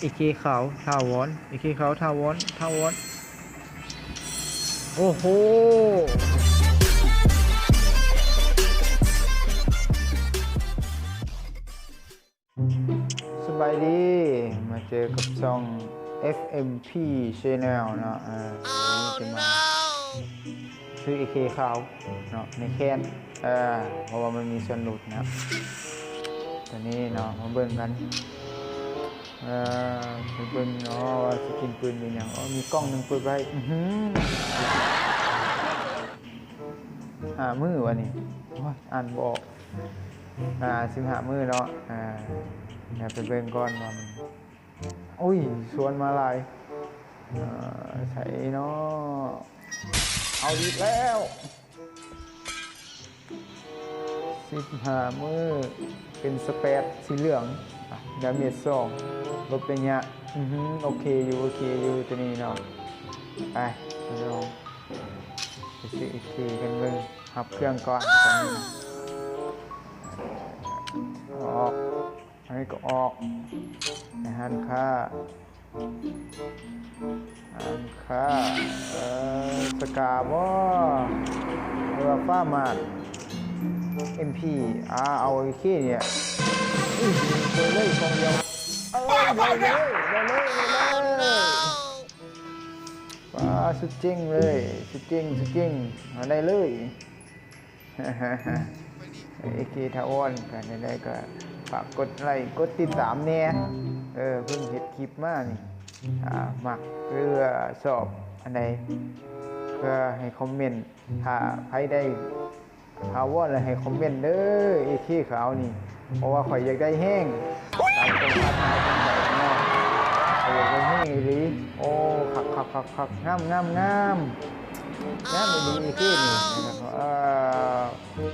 ເອເຄຂາວຖາວອນ ເອເຄຂາວຖາວອນ ຖາວອນ ໂອ້ໂຫ ສະບາຍດີ ມາເຈີກັບຊ່ອງ ເອັຟເອັມພີ Channel ເນາະ ເອີ ວັນນີ້ຈະມາຊື້ເອເຄຂາວເນາະ ໃນແຄນ ເອີ ເພາະວ່າມັນມີສ່ວນຫຼຸດນະ ຕອນນີ້ເນາະ ມາເບິ່ງກັນ ເອີ ໄປເບິ່ງເນາະວ່າຊິກິນປືນເປັນຫຍັງ ໂອ້ ມີກ່ອງໜຶ່ງເປີດໄວ້ ອືຫື ຫ້າມື້ວະນີ້ ໂອ້ຍ ອ່ານບໍ່ອອກ ອ່າ ສິບຫ້າມື້ເນາະ ອ່າ ດຽວໄປເບິ່ງກ່ອນວ່າມັນ ໂອ້ຍ ຊວນມາຫຼາຍ ເອີ ໃສເນາະ ເອົາອີກແລ້ວ ສິບຫ້າມື້ ເປັນສະແປດສີເຫຼືອງ ອາ ດາເມດສອງ ລົດໄລຍະ ອືຫື ໂອເຄຢູ່ ໂອເຄຢູ່ ຕົວນີ້ເນາະ ໄປ ໄປລອງ ໄປຊື້ເອເຄກັນເບິ່ງ ຮັບເຄື່ອງກ່ອນ ອອກ ອັນນີ້ກໍອອກ ໃນຮ້ານຄ້າ ຮ້ານຄ້າ ເອີ ສະກາບໍ ຫຼືວ່າຟ້າມາດ ເອັມພີ ອາ ເອົາເອເຄນີ້ ເອີ ເປີດເລີຍ ເອົາເລີຍ ເອົາເລີຍ ເອົາເລີຍ ວ້າ ສຸດເຈັງເລີຍ ສຸດເຈັງ ສຸດເຈັງ ເອົາໄດ້ເລີຍ. ເອເຄຖາວອນ ກໍແນວໃດກໍຝາກກົດໄລ້ກົດຕິດຕາມແດ່ ເອີ ເພິ່ນເຮັດຄລິບມານີ້ ຖ້າມັກ ຫຼືວ່າຊອບອັນໃດ ກໍໃຫ້ຄອມເມັນ ຖ້າໃຜໄດ້ຖາວອນແລ້ວໃຫ້ຄອມເມັນເດີ ເອເຄຂາວນີ້ ເພາະວ່າຂ້ອຍຢາກໄດ້ແຮງ ຕາມຄວາມຄາດໝາຍຂອງຂ້ອຍເນາະ ຂ້ອຍຢາກໄດ້ແຮງອີ່ຫຼີ ໂອ້ ຄັກໆໆໆ ງາມໆໆ ງາມອີ່ຫຼີ ເອເຄນີ້ ເອີ